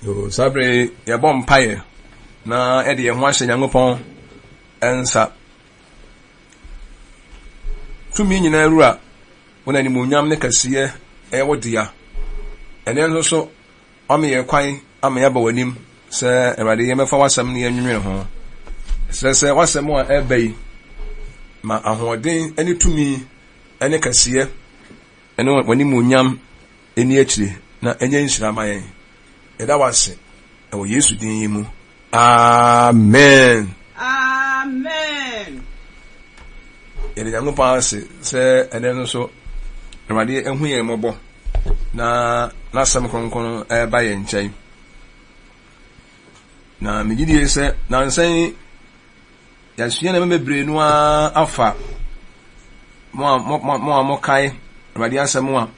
Yo, saa bere yi yɛbɔ mpaeɛ na yɛde yɛn ho ahyɛ Nyankopɔn nsa. Tumi nyinaa wura, wo na animuonyam ne kɛseyɛ ɛyɛ wo dea. Ɛnɛ nso so, wama yɛn kwan ama yɛaba w'anim sɛ Awurade yɛmmɛfa w'asɛm ne yɛnwene ho. Ɛsrɛ sɛ w'asɛm a ɛreba yi ma ahoɔden ne tumi ne kɛseyɛ ne w'animuonyam nni akyire na ɛnyɛ nhyira ma yɛn. Yɛda wo ase wɔ Yesu din yi mu. Amen. Amen. Yɛde Nyankopɔn ase sɛ ɛnɛ no so Awurade ahu yɛn mmɔbɔ na n'asɛm kronkron ɛreba yɛn nkyɛn. Na megye die sɛ nansa yi yɛasua nneɛma bebree no ara afa mo a mo mo a mokae Awurade asɛm a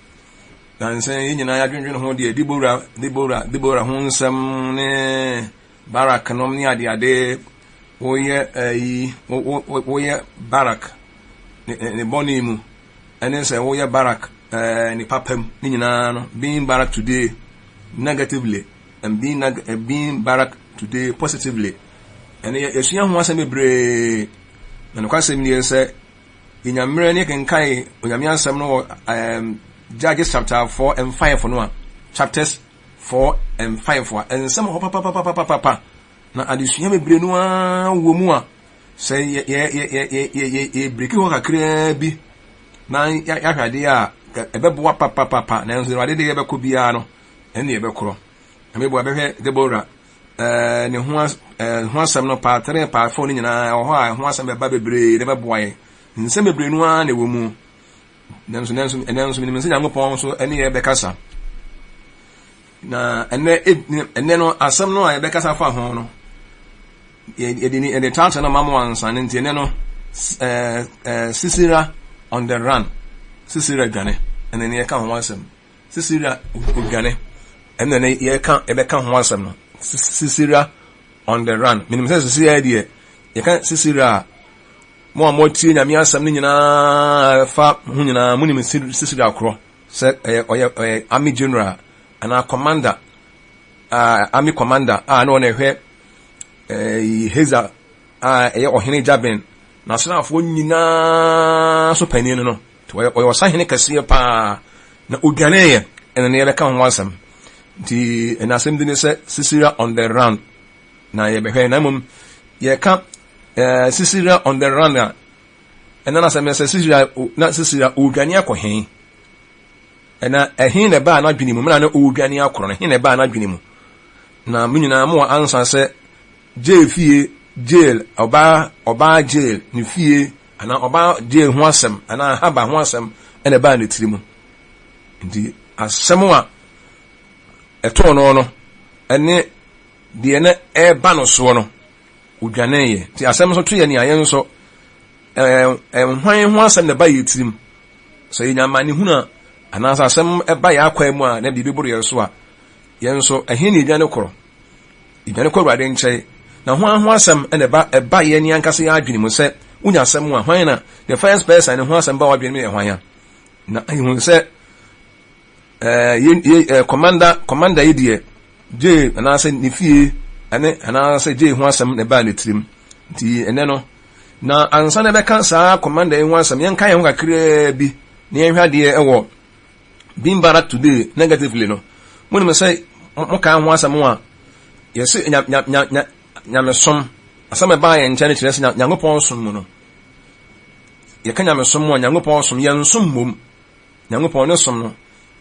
nansa yi nyinaa yɛadwendwene ho deɛ Dibora Dibora Dibora ho nsɛm ne Barak nom ne adeade woyɛ ayi woyɛ Barak ne ne bɔne mu ɛne sɛ woyɛ Barak ɛɛ ne papa mu ne nyinaa no, being Barak today negatively and being neg being Barak today positively. Ɛne yɛsua ho asɛm bebree. Na nokwasɛm nie sɛ yɛnya mmerɛ ne kenkae Onyame asɛm no wɔ Judges chapter 4 and 5 no a, chapters 4 and 5 a, nsɛm wɔ hɔ papapapapapa. Na adesua bebree no ara wɔ mu a, sɛ yɛbreki hɔ kakraa bi na yɛahwɛ adeɛ a, ɛbɛboa papapapa. Nanso Awurade de yɛbɛkɔ biara no, ɛne yɛbɛkorɔ. Nyame boa bɛhwɛ Deborah ne ho ho asɛm no part 3 part 4 no nyinaa ɛwɔ hɔ a ɛho asɛm bɛba bebree na ɛbɛboa yɛn. Nsɛm bebree no ara na ɛwɔ mu. Nanso nanso ɛnɛ nso menim sɛ Nyankopɔn nso ɛne yɛ bɛkasa. Na ɛnɛ ɛnɛ no asɛm no a yɛbɛkasa fa ho no yɛde yɛde title no ma mo ansa no nti ɛnɛ no ɛɛ ɛɛ Sisera on the run. Sisera dwane ɛnɛ ne yɛka ho asɛm. Sisera odwane ɛnna ne yɛka yɛbɛka ho asɛm no. Sisera on the run. Menim sɛ Sisera deɛ yɛka Sisera a mo a moatie Nyame asɛm no nyinaa fa ho nyinaa monim Sisera korɔ sɛ ɛyɛ ɔyɛ ɔyɛ army general anaa commander uh, army commander a na ɔna ɛhwɛ ɛɛ Hazer a ɛyɛ ɔhene Jabin n'asraafoɔ nyinaa so panin no no ɔyɛ ɔyɛ ɔsahene kɛseɛ paa na odwaneeɛ ɛna ne yɛbɛka ho asɛm nti ɛna asɛm di ne sɛ Sisera on the run na yɛbɛhwɛ na mmom yɛka ɛɛ Sisera on the run a ɛna n'asɛm yɛ sɛ Sisera na Sisera ɔredwane akɔ he ɛna ɛhe na ɛbaa n'adwene mu mena na ɔredwane akorɔ no he na ɛbaa n'adwene mu na mo nyinaa mo wɔ ansa sɛ Jael fie Jael ɔbaa ɔbaa Jael ne fie anaa ɔbaa Jael ho asɛm anaa Haba ho asɛm ɛna ɛbaa ne tiri mu nti asɛm a ɛtoo no no ɛne deɛ na ɛreba no soɔ no odwaneeɛ nti asɛm nso to yɛ nea yɛn nso ɛɛ hwan ho asɛm na ɛba yɛ tirim sɛ yɛnya amanehunu a anaasɛ asɛm ɛba yɛ akwan mu a na biribi boro yɛn so a yɛn nso ɛhe na yɛdwane korɔ yɛdwane kɔ Awurade nkyɛn na ho ho asɛm na ɛba ɛba yɛn ne ankasa yɛn adwene mu sɛ wonya asɛm a hwan na the first person ne ho asɛm ba w'adwene mu yɛ hwan a na ehu sɛ ɛɛ yɛ yɛ ɛɛ commander commander yi deɛ gye anaasɛ ne fie ɛne anaasɛ gye ho asɛm na ɛbaa ne tirim nti ɛnɛ no na ansa na ɛbɛka saa commander yi ho asɛm yɛnka yɛn ho kakraa bi na yɛnhwɛ adeɛ ɛwɔ being Barak today negatively no monim sɛ moka ho asɛm a yɛse nya nya nya nya nyamesom asɛm ɛbaa yɛn nkyɛn no kyerɛ sɛ Nyankopɔn som mu no yɛka nyamesom mu a Nyankopɔn som yɛnsom mmom Nyankopɔn ne som no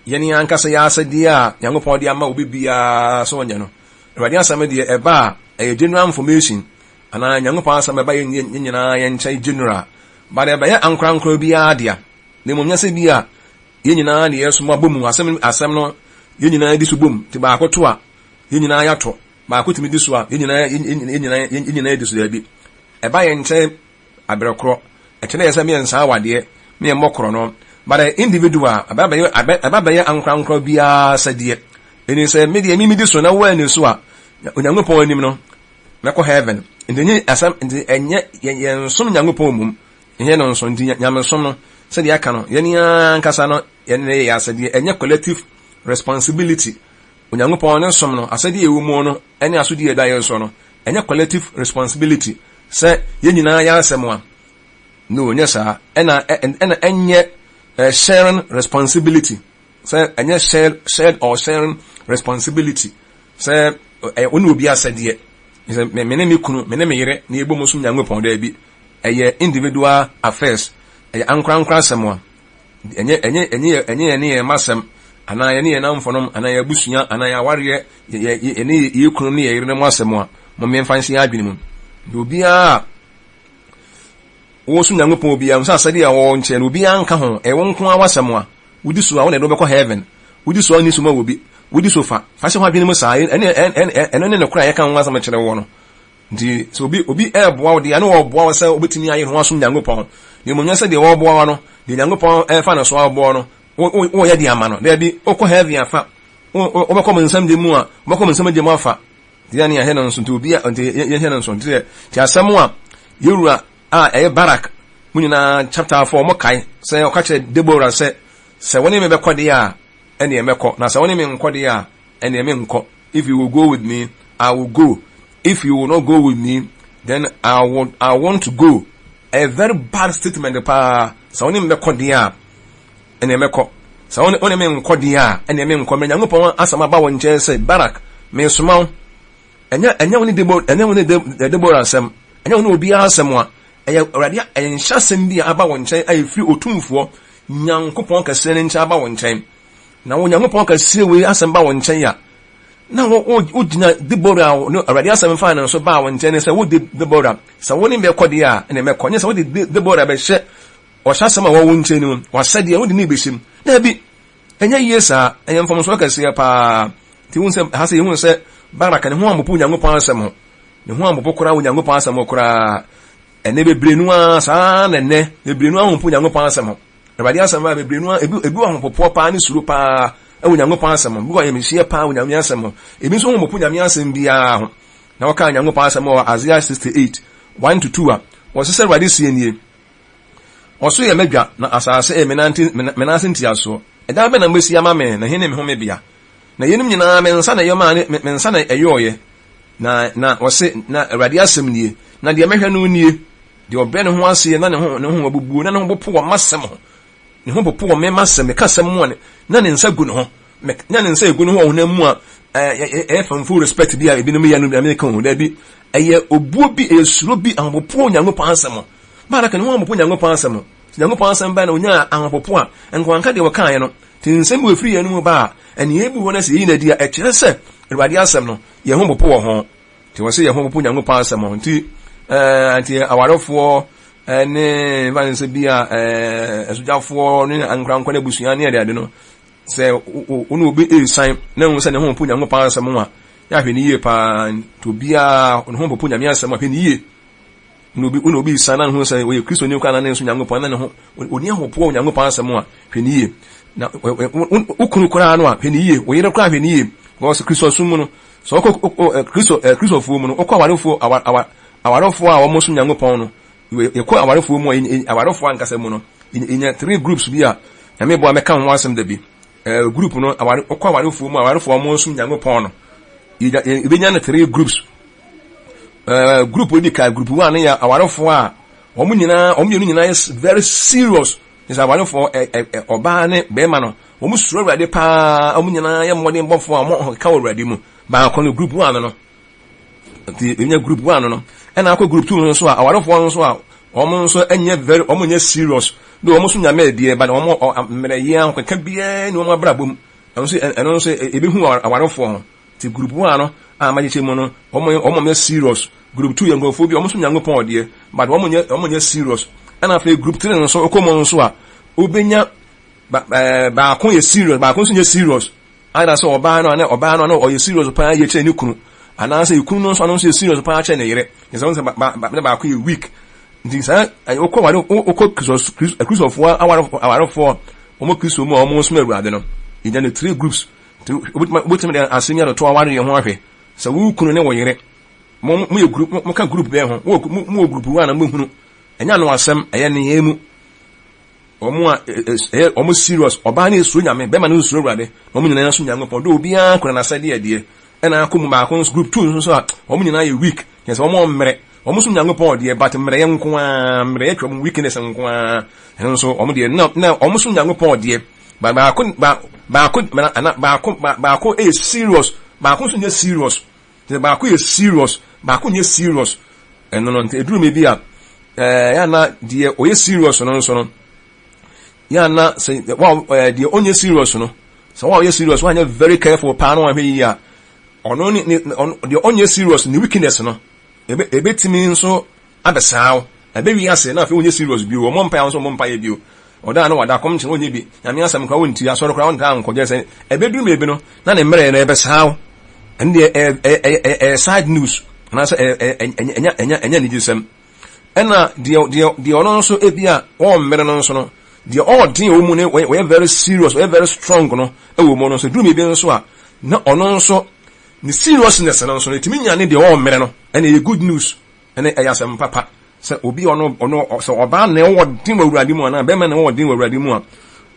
yɛne yɛn ankasa yɛ asɛdeɛ a Nyankopɔn de ama obi biara sɛ ɔnyɛ no Awurade asɛm deɛ ɛba a ɛyɛ general information anaa Nyankopɔn asɛm ɛba yɛn nyinaa yɛn nkyɛn general but ɛbɛyɛ ankorankoro biara dea na mmom nyɛ sɛ bi a yɛn nyinaa ne yɛsom abɔ mu asɛm asɛm no yɛn nyinaa di so bom nti baako to a yɛn nyinaa yɛato baako tumi di so a yɛn nyinaa yɛn nyinaa yɛn nyinaa di so daabi ɛba yɛn nkyɛn abrɛ korɔ ɛkyerɛ yɛ sɛ meyɛ nsaa awadeɛ meyɛ mmɔ korɔ no but individual ɛba bɛyɛ ɛba bɛyɛ ankorankora biara sɛdeɛ ɛni sɛ me deɛ mimi di so na wɔn ani so a Onyankopɔn anim no mɛkɔ heaven nti nye asɛm nti ɛnyɛ yɛn yɛn som Nyankopɔn mum ɛnyɛ no nso nti nyamesom no sɛdeɛ aka no yɛn ankasa no yɛn ne yɛ asɛdeɛ ɛnyɛ collective responsibility. Onyankopɔn ne som no, asɛdeɛ a ɛwɔ mu no ne asodie a ɛda yɛn so no, ɛnyɛ collective responsibility sɛ yɛn nyinaa yɛ asɛm a. No, ɛnyɛ saa. Ɛna ɛna ɛnyɛ sharing responsibility sɛ ɛnyɛ shared shared or sharing responsibility sɛ ɛyɛ wo ne obi asɛdeɛ sɛ me ne me kunu me ne me yere na yɛbɔ mu som Nyankopɔn daabi ɛyɛ individual affairs ɛyɛ ankorankora asɛm a ɛnyɛ ɛnyɛ ɛnyɛ ɛnyɛ yɛne yɛn mma asɛm anaa yɛne yɛn namfonom anaa yɛn abusua anaa yɛn awareɛ yɛ yɛne yɛn kunu ne yɛn yerenom asɛm a mo mmɛmfa nhyɛ yɛn adwene mu na obiara a wɔsom Nyankopɔn obiara sɛ asɛdeɛ a wɔwɔ nkyɛn no obiara nka ho ɛyɛ wo nko ara w'asɛm a wodi so a wo na ɛde wobɛkɔ heaven wodi so a wonni so ma wɔ bi wodi so fa fa hyɛ ho adwene mu saa ɛne ɛno ne nokorɛ a yɛka ho asɛm kyerɛ wɔ no nti sɛ obi obi ɛreboa wo deɛ ɛne wɔboa wo sɛ wobɛtumi ayɛ ho asom Nyankopɔn na mmom nyɛ sɛ deɛ wɔboa wo no deɛ Nyankopɔn ɛfa no so aboa no woyɛ de ama no daabi wokɔ heaven afa wobɛkɔ mo nsɛm de mu a wobɛkɔ mo nsɛm de mu afa nti yɛne yɛhwɛ no nso nti obi a nti yɛhwɛ no nso nti sɛ nti asɛm a yɛwura a ɛyɛ Barak mu nyinaa chapter 4 mo kae sɛ ɔka kyerɛ Deborah sɛ sɛ wo ne me bɛkɔ deɛ a ɛneɛ mɛkɔ na sɛ wo ne me nkɔ deɛ a ɛneɛ menkɔ. If you will go with me, I will go. If you will not go with me, then I will I want to go. A very bad statement paa. Sɛ wo ne me bɛkɔ deɛ a ɛneɛ mɛkɔ. Sɛ wo ne me nkɔ deɛ a ɛneɛ menkɔ. Mɛ Nyankopɔn asɛm aba wo nkyɛn sɛ Barak, mesoma wo. Ɛnyɛ ɛnyɛ wo ne Deborah ɛnyɛ wo ne Deborah asɛm. Ɛnyɛ wo ne obiara asɛm a ɛyɛ Awurade ɛyɛ nhyɛasɛm bi a aba wo nkyɛn a ɛfiri Otumfoɔ Nyankopɔn kɛseɛ no nkyɛn aba wo nkyɛn. Na wo Nyankopɔn kɛseɛ wei asɛm ba wo nkyɛn a, na wo wogyina Deborah a no Awurade asɛm faa ne so baa wo nkyɛn ne sɛ wo Deborah, sɛ wo ne me bɛkɔ deɛ a, ɛne mɛkɔ. Nyɛ sɛ wode Deborah bɛhyɛ ɔhyɛ asɛm a ɛwɔ wo nkyɛn no mu, w'asɛdeɛ wode ne bɛhyɛ mu. Daabi, ɛnyɛ yie saa, ɛyɛ mfomsoɔ kɛseɛ paa. Nti wohu sɛ, ha sɛ yɛhu sɛ Barak ne ho ampopo Onyankopɔn asɛm ho. Ne ho ampopo koraa Onyankopɔn asɛm ho koraa. Ɛnɛ bebree no ara saa na ɛnɛ bebree no ara hompo Onyankopɔn asɛm ho. Awurade asɛm a bebree no ara ebi ebi wɔ ahopopoɔ paa ne suro paa ɛwɔ Onyankopɔn asɛm ho. Ebi wɔ ayamhyehyeɛ paa wɔ Nyame asɛm ho. Ebi nso ho mpopo Nyame asɛm biara ho. Na wɔkaa Onyankopɔn asɛm wɔ Isaiah 68 1 to 2 a, wɔse sɛ Awurade seɛ nie, Ɔsoro yɛ m'adwa, na asase yɛ me nan ase ntiasoɔ. Ɛdan bɛn na mobɛsi ama me, na he ne me homebea? Na yeinom nyinaa me nsa na ɛyɔ maa ne, me nsa na ɛyɔeɛ. Na, na ɔse, na Awurade asɛm nie, na deɛ mɛhwɛ no nie, deɛ ɔbrɛ ne ho aseɛ na ne ho, ne ho abubuo, na ne ho popo wɔ m'asɛm ho, ne ho popo wɔ me m'asɛm, meka asɛm mu a, na ne nsa gu ne ho, me, na ne nsa egu ne ho wɔ honam mu a, ɛyɛ famfo respect bi a ebinom yɛ no na meka ho, daabi, ɛyɛ obuo bi, ɛyɛ suro bi, ahopopoɔ Onyankopɔn asɛm ho. Baara ka ne ho ahopopo Onyankopɔn asɛm ho. Sɛ Onyankopɔn asɛm bɛn na onyaa ahopopo a, nka wanka deɛ ɔkaeɛ no. Nti nsɛm bi wɔ ɛfiri yɛn mu ba a, ɛnea ebi wɔ no sɛ yɛyi no adi a, ɛkyerɛ sɛ Awurade asɛm no, yɛn ho popo wɔ ho. Nti wɔ sɛ yɛn ho popo Nyankopɔn asɛm ho. Nti, ɛɛ, nti awarefoɔ ɛne mfa ne sɛ bi a ɛɛ asogyafoɔ ne ankorankora ne abusua ne adeade no, sɛ wo ne obi resan na ehu sɛ ne ho popo Nyankopɔn asɛm ho a, yɛahwɛ ne yie paa. Nti obiara ne ho popo Nyame asɛm a, hwɛ ne yie. Na obi na obi san na ne ho sɛ ɔyɛ Kristoni koraa na ne nso Nyankopɔn na ne ho ɔni ahopoɔ wɔ Nyankopɔn asɛm a hwɛ ne yie. Na wo kunu koraa no a hwɛ ne yie, wo yere koraa hwɛ ne yie. Because Kristo som mu no, sɛ ɔkɔ Kristo Kristofoɔ mu no, ɔkɔ awarefoɔ awarefoɔ a wɔn som Nyankopɔn no, yɛkɔ awarefoɔ mu a awarefoɔ ankasa mu no, yɛnya three groups bi a Nyame boa mɛka ho asɛm da bi. Group no aware ɔkɔ awarefoɔ mu awarefoɔ a wɔn som Nyankopɔn no, yɛbɛnya no three groups. Group odi kan, group one no yɛ awarefoɔ a wɔn nyinaa wɔn mmienu nyinaa yɛ very serious. Sɛ awarefoɔ ɛ ɛ ɔbaa ne bɛrima no wɔn suro Awurade paa, wɔn nyinaa yɛ mmɔden bɔfoɔ a wɔn ka wɔ Awurade mu. Baako no group one no nti yɛnya group one no ɛna akɔ group two no nso a awarefoɔ no nso a wɔn nso nyɛ very wɔn nyɛ serious de wɔn nso nyame deɛ ba wɔn mmerɛyɛ ahokeka biara ne wɔn abrabɔ mu ɛno nso ɛno nso ebi hu awarefoɔ ho. Nti group one no a magyekyɛ mu no, wɔn wɔn nyɛ serious. Group two yɛ nkurɔfoɔ bi a wɔn nso Nyankopɔn deɛ, but wɔn nyɛ wɔn nyɛ serious. Ɛna afei group three no nso wokɔ mu nso a, wobɛnya ba ɛɛ baako yɛ serious, baako nso nyɛ serious. Either sɛ ɔbaa no a na ɔbaa no a na ɔyɛ serious paa yie kyɛn ne kunu, anaasɛ ekunu no nso ano nso yɛ serious paa kyɛn ne yere. Kyerɛ sɛ wɔn sɛ ba ba ne baako yɛ weak. Nti saa wokɔ ware wokɔ Kristofoɔ awarefoɔ wɔn Kristo mu a wɔn som Awurade no, yɛnya no three groups. Nti wobɛtumi de asɛm yi atoto awareɛ ho ahwɛ. Sɛ wo kunu ne wo yere, mo moyɛ group, moka group bɛn ho, mo wɔ group one a mobɛhunu. Ɛnyɛ ano asɛm, ɛyɛ nneyɛɛ mu. Wɔn a ɛyɛ wɔn serious, ɔbaa no esuro Nyame, bɛrima no nsuro Awurade, na wɔn nyinaa som Nyankopɔn. Do obiara kura n'asɛdeɛ deɛ. Ɛna akɔ mu baako nso, group 2 nso a, wɔn nyinaa yɛ weak. Kyerɛ sɛ wɔn mmerɛ. Wɔn som Nyankopɔn deɛ, but mmerɛyɛ nko ara, mmerɛyɛ twa wɔn weakness nko ara. Ɛno nso wɔn deɛ, na na wɔn som Nyankopɔn deɛ, but baako ba baako ana baako baako yɛ serious, baako nso nyɛ serious. Kyerɛ baako yɛ serious, baako nyɛ serious. Ɛno no nti eduru mi bi a, ɛɛ yɛ ana deɛ ɔyɛ serious no nso no, yɛ ana sɛ wa ɛɛ deɛ ɔnyɛ serious no, sɛ wa ɔyɛ serious wa nyɛ very careful paa na wahwɛ yie a, ɔno ne ne ɔno deɛ ɔnyɛ serious ne weakness no, ebe ebetumi nso abɛsaa wo. Ɛbɛwi ase na afei wonyɛ serious bio, ɔmmɔ mpaeɛ a wo nso mmɔ mpaeɛ bio. Ɔda a na wada, kɔm kye no wonyɛ bi, Nyame asɛm koraa wontie, asɔre koraa wontaa nkɔ, gyɛ sɛ ɛbɛduru baabi no na ne mmerɛ no ɛbɛsaa wo. Ɛno deɛ ɛyɛ ɛyɛ side news anaasɛ ɛyɛ ɛnyɛ ɛnyɛ ɛnyɛ anigyesɛm. Ɛna deɛ deɛ deɛ ɔno nso ebi a ɔmmere no nso no, deɛ ɔɔden wɔ mu no wɔyɛ very serious, wɔyɛ very strong no ɛwɔ mu no nso, duru baabi nso a na ɔno nso ne seriousness no nso no ɛtumi nya ne deɛ ɔmmere no, ɛna ɛyɛ good news. Ɛne ɛyɛ asɛm papa sɛ obi ɔno ɔno sɛ ɔbaa na ɛwɔ den wɔ Awurade mu anaa bɛrima na ɛwɔ den wɔ Awurade mu a,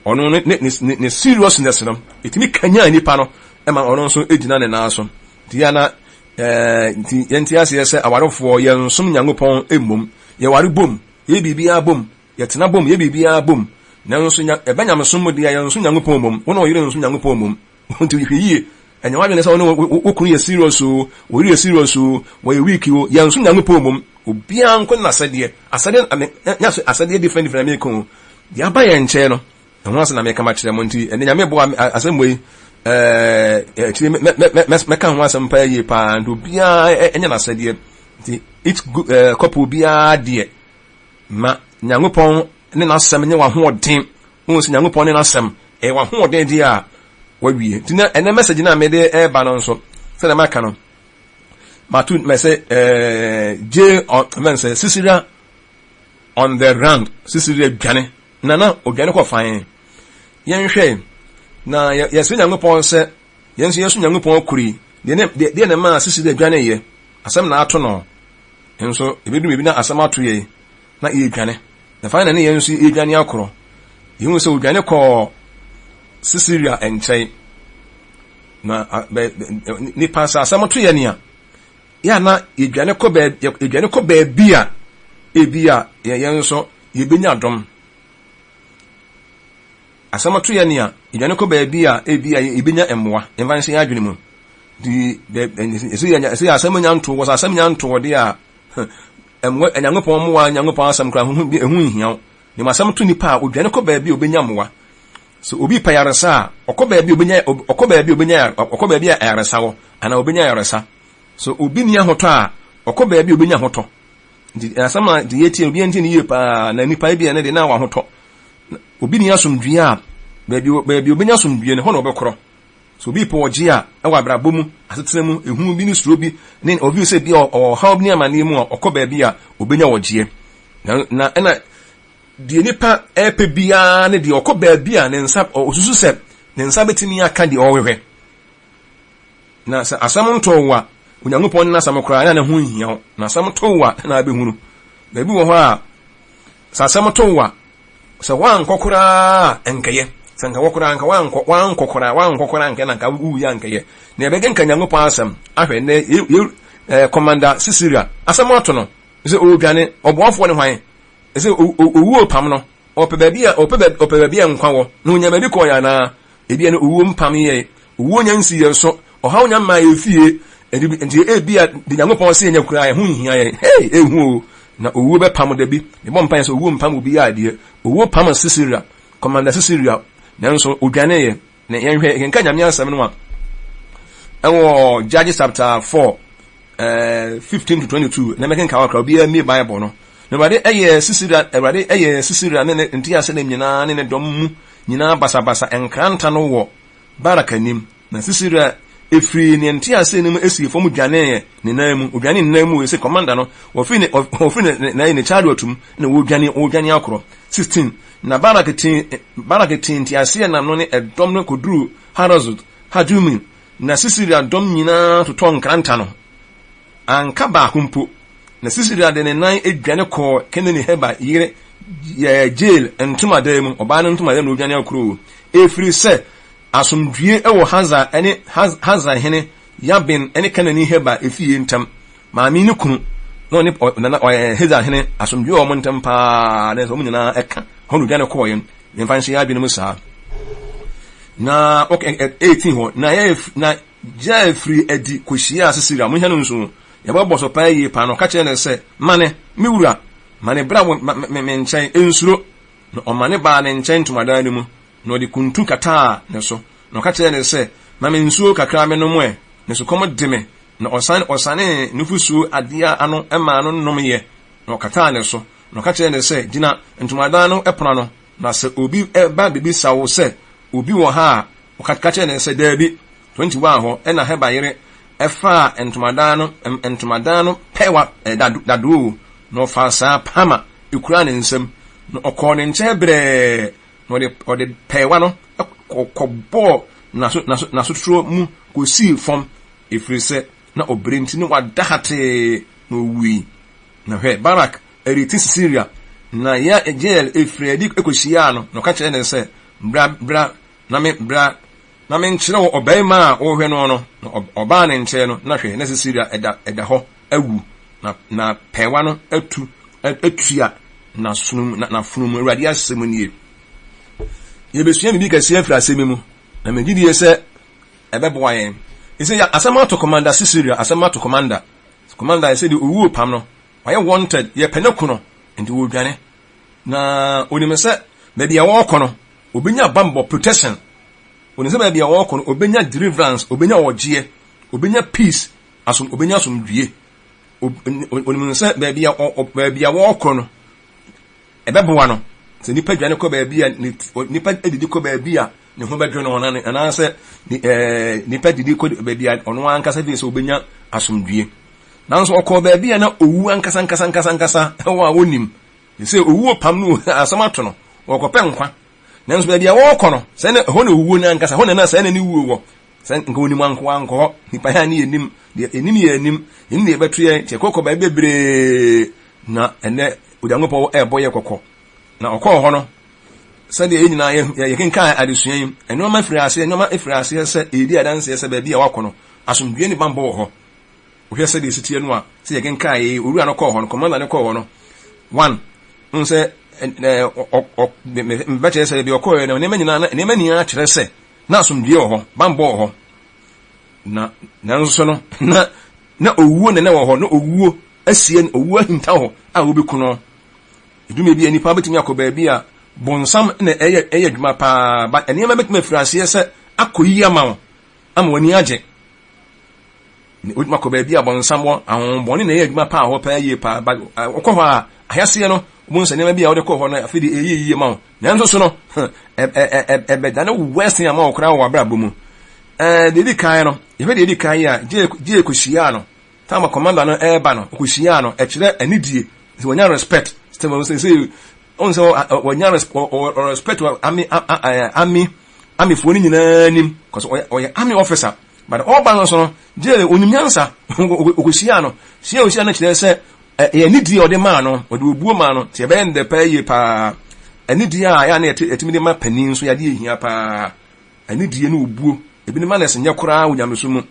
ɔno ne ne ne ne seriousness no ɛtumi kanyan nipa no ɛma ɔno nso gyina ne nan so. Nti yɛn na ɛɛ nti yɛn ti aseɛ sɛ awarefoɔ yɛn nsom Nyankopɔn mmom, yɛware bom, yɛ biribiara bom, yɛtena bom, yɛ biribiara bom. Nanso nya ɛbɛ nyamesom mu deɛ yɛn nsom Nyankopɔn mmom, wo na ɔyere nsom Nyankopɔn mmom. Nti hwɛ yie. Ɛnyɛ w'adwene sɛ wo ne wo kunu yɛ serious o, wo yere yɛ serious o, wɔyɛ weak o, yɛn nso Nyankopɔn mmom. Obiara nko ne n'asɛdeɛ. Asɛdeɛ, ame, nyɛ sɛ asɛdeɛ different different na meka o. Deɛ aba yɛn nkyɛn no, ɛho asɛm na meka makyerɛ mo. Nti ɛnɛ Nyame boa me, asɛm wei, ɛɛ, akyire mɛ, mɛ, mɛ, mɛ, mɛka ho asɛm paa yie paa. Nti obiara ɛnyɛ n'asɛdeɛ. Nti each ɛɛ, couple biara deɛ, Ma Nyankopɔn ne n'asɛm nyɛ w'ahoɔden. Wohu sɛ Nyankopɔn ne n'asɛm ɛyɛ w'ahoɔden deɛ a, wawie. Nti na ɛnɛ message no a mede ɛreba no nso, sɛdeɛ maka no, mato mɛ sɛ ɛɛ J on mɛ sɛ Sisera on the run, Sisera dwane na na odwane kɔ fan. Yɛnhwɛ na yɛsrɛ Nyankopɔn sɛ yɛn nso yɛso Nyankopɔn kuri. Deɛ ne deɛ na ɛmaa Sisera dwane yɛ, asɛm na ato no. Nso ebedu baabi na asɛm ato yɛn na yɛredwane. Na fa na ne yɛn nso yɛredwane akorɔ. Yɛhu sɛ odwane kɔɔ Sisiria nkyɛn. Na bɛ, nipa sɛ asɛm to yɛn a, yɛ na yɛdwane kɔ baabi, yɛdwane kɔ baabi a ebi a yɛn nso yɛbɛnya dɔm. Asɛm to yɛn a, yɛdwane kɔ baabi a ebi a yɛbɛnya mmoa. Yɛmfa nhyɛ yɛn adwene mu. Nti ɛsɛ yɛ ɛsɛ yɛ asɛm nya nto wɔ sɛ asɛm nya nto wɔ deɛ a mmoa Nyankopɔn mmoa Nyankopɔn asɛm koraa ho ɛho nhia wo. Na mmom asɛm to nipa a odwane kɔ baabi a obenya mmoa. Sɛ obi pɛ yaresa a, ɔkɔ baabi a obenya ɔkɔ baabi a obenya ɔkɔ baabi a ayaresa wɔ anaa obenya ayaresa. Sɛ obi ni ahotɔ a, ɔkɔ baabi a obenya ahotɔ. Nti asɛm a deɛ yɛtie obi ntie no yie paa na nipa bi a ne de na wɔ ahotɔ. Obi ni asomdwie a, baabi baabi obenya asomdwie no hɔ na ɔbɛkorɔ. Sɛ obi repɛ ɔgye a, wɔ abrabɔ mu, asetena mu, ehu bi ne suro bi, ne obi sɛ bi a ɔwɔ ɔhaw bi ne amanneɛ mu a, ɔkɔ baabi a obenya ɔgyeɛ. Na, na ɛna deɛ nipa ɛrepɛ biara ne deɛ ɔkɔ baabi a ne nsa, ɔsusu sɛ ne nsa bɛtumi aka deɛ ɔrehwehwɛ. Na sɛ asɛm ntoo wo a, Onyankopɔn ne n'asɛm koraa na ne ho nhia wo. Na asɛm too wo a, na abɛhunu. Baabi wɔ hɔ a, sɛ asɛm too wo a, Sɛ woankɔ koraa a, ɛnkɛyɛ. Sɛ nka wɔ koraa, nka woankɔ, woankɔ koraa, woankɔ koraa nkɛ na nka wowuiɛ ankɛyɛ. Na yɛbɛkenka Nyankopɔn asɛm ahwɛ nnɛ, yɛ, yɛ, eh, Commander Sisera, asɛm ato no, sɛ ɔredwane, ɔboafoɔ ne hwan? Sɛ owuo pam no, ɔpɛ baabi a, ɔpɛ baabi, ɔpɛ baabi a nkwa wɔ, na ɔnya baabi kɔɔeɛ anaa? Ebia no owuo mpam yɛn, owuo nya nsii yɛn so, ɔhaw nya mmaa yɛn fie, nti ebia de Nyankopɔn se yɛnya koraa ɛho nhia yɛn. Hey, ehu o! Na owuo bɛpam da bi. Mebɔ mpaeɛ sɛ owuo mpam obiara deɛ. Owuo pam Sisera, Commander Sisera, nanso odwaneeɛ. Na yɛnhwɛ, yɛnka Nyame asɛm no a ɛwɔ Judges chapter 4, eh, 15 to 22, na mɛkenka hɔ kakra, obiara mmie Bible no. Na Awurade yɛɛ Sisera, Awurade yɛɛ Sisera ne ne nteaseɛnam nyinaa ne ne dɔm mu nyinaa basabasa nkranta no wɔ Barak anim. Na Sisera firii ne nteaseɛ no mu sii fam dwaneeɛ ne nan mu. Ɔdwanee ne nan mu wei sɛ kɔmanda no, wɔfiri ne, wɔfiri ne, ne, ne chariot mu na wɔredwane, wɔredwane akorɔ. 16 na Barak tee, Barak tee nteaseɛnam no ne ɛdɔm no kɔduruu Harosot Hagdoimin, na Sisera dɔm nyinaa totɔɔ nkranta no. Anka baako mpo. Na Sisera de ne nan dwane kɔɔ Kenani Heber yere. Jael ntomadan mu, ɔbaa no ntomadan mu na ɔdwane akuro, ɛfiri sɛ asomdwie wɔ Hazar ne Hazar hene Yabin ne Kanani Heber efie ntam. Maame ne kunu na ɔne nana ɔyɛ Hazar hene asomdwie wɔ wɔn ntam paa, na wɔn nyinaa ɛka hɔ na ɔdwane kɔɔeɛ. Yɛmfa nhyɛ yɛn adwene mu saa. Na 18 hɔ na yɛ na Jael firi adi kɔhyiaa Sisera, monhwɛ no nso, yɛbɛbɔ so paa yie paa, na ɔka kyerɛɛ no sɛ, Mane, me wura, mane bra wɔ me me nkyɛn, nsuro. Na ɔmane baa ne nkyɛn ntomadan no mu, na ɔde kuntu kataa ne so, na ɔka kyerɛɛ no sɛ, Ma me nsuo kakra mennom ɛ, na sukɔm de me. Na ɔsan ɔsanee nufosuo adeɛ ano maa no nomeeɛ, na ɔkataa ne so, na ɔka kyerɛɛ no sɛ, Gyina ntomadan no pono ano, na sɛ obi ba bɛbisa wo sɛ, 'Obi wɔ ha a? Ɔka ka kyerɛɛ no sɛ, Dabi. 21 hɔ na Heber yere faa ntomadan no ntomadan no pɛɛwa dadoo, na ɔfaa saa pama ekuraa ne nsam, na ɔkɔɔ ne nkyɛn brɛɛ, na ɔde ɔde pɛɛwa no kɔbɔɔ n'aso n'aso n'asotoro mu kosii fam, ɛfiri sɛ na ɔbrɛ nti na wada hatee, na owui. Na hwɛ, Barak reti Sisera, na Yael firii adi kɔhyiaa no, na ɔka kyerɛɛ no sɛ, Bra, bra, na me, bra, na menkyerɛ wo ɔbarima a worehwɛ no no. Na ɔbaa ne nkyɛn no, na hwɛ, na Sisera da, da hɔ awu, na, na pɛɛwa no atu, atua n'asono mu, n'afono mu. Awurade asɛm nie. Yɛbɛsua biribi kɛseɛ afiri asɛm yi mu, na megye die sɛ ɛbɛboa yɛn. Ɛsɛ asɛm ato Commander Sisera, asɛm ato Commander. Commander ɛsɛ deɛ owuo pam no, wayɛ wanted, yɛpɛ no ku no, nti wɔredwane. Na onim sɛ baabi a wɔrekɔ no, obenya bambɔ, protection. Onim sɛ baabi a wɔrekɔ no, obenya deliverance, obenya ɔgyeɛ, obenya peace, asom, obenya asomdwie. Onim sɛ baabi a baabi a wɔrekɔ no, ɛbɛboa no. Sɛ nipa dwane kɔ baabi a nipa didi kɔ baabi a ne ho bɛdwo no anaasɛ nipa didi kɔ baabi a ɔno ankasa fi sɛ obenya asomdwie. Nanso ɔkɔɔ baabi a na owu ankasa ankasa ankasa ankasa wɔ a wonim. Sɛ owuo pam no asɛm ato no, wɔkɔpɛ nkwa. Nanso baabi a wɔrekɔ no, sɛ na ɛhɔ na owuo no ankasa, ɛhɔ na na sɛ na ne wuo wɔ. Sɛ nka onim anko ankɔ hɔ. Nipa yɛ ne yɛnim, deɛ ɛnim yɛ anim, yɛnim deɛ ɛbɛto yɛn, nti ɛkɔkɔ baabi bebree. Na ɛnɛ Onyankopɔn ɛrebɔ yɛ kɔkɔ. Na ɔkɔɔ hɔ no, sɛdeɛ yɛn nyinaa yɛkenkan adesua yi, nneɛma firi aseɛ, nneɛma firi aseɛ sɛ ɛredi adanseɛ sɛ baabi a wakɔ no, asomdwoeɛ ne bammɔ wɔ hɔ. Wohwɛ sɛdeɛ ɛsi teɛ no a, sɛ yɛkenkan yi, owura no kɔɔ hɔ no, commander no kɔɔ hɔ no, one, n sɛ mbɛkyerɛ sɛ baabi ɔkɔɔ no, nneɛma nyinaa nneɛma nyinaa kyerɛ sɛ na asomdwoeɛ wɔ hɔ, bammɔ wɔ hɔ. Na nanso no, na na owuo na na wɔ hɔ, na owuo asie, owuo ahinta hɔ a wobɛku no. Edwuma bi a nipa bɛtumi akɔ baabi a bonsam na ɛyɛ ɛyɛ adwuma paa, ba nneɛma bɛtumi afiri aseɛ sɛ akɔ yie ama wo, ama w'ani agye. Wotumi akɔ baabi a bɔnsam wɔ, ahonhommɔne na ɛyɛ adwuma paa hɔ paa yie paa. Ba wokɔ hɔ a, ahyɛaseɛ no, wobɛhu sɛ nneɛma bi a wode kɔɔ hɔ no, afei deɛ ɛyɛ yie ma wo. Nanso so no, ɛbɛdane worse ama wo koraa wɔ w'abrabɔ mu. Deɛ ɛdi kan no, yɛhwɛ deɛ ɛdi kan yi a, gye kɔhyiaa no. Tama commander no ɛreba no, ɔkɔhyiaa no, ɛkyerɛ anidie, sɛ wɔnya respect. Sɛ wɔn sɛ sɛ wɔn sɛ wɔnya respect wɔ army army armyfoɔ no nyinaa anim, kɔsɛ ɔyɛ army officer. But ɔba no nso no, gye onim nyansa, ɔkɔhyia no, hyia ɔhyia no kyerɛ sɛ ɛyɛ anidie a ɔde maa no, ɔde obuo maa no, nti ɛbɛyɛ ndɛ paa yie paa. Anidie a yɛ a na yɛtumi de ma panin nso yɛ adeɛ hia paa. Anidie ne obuo, ebinom manners nyɛ koraa wɔ nyamesom mu.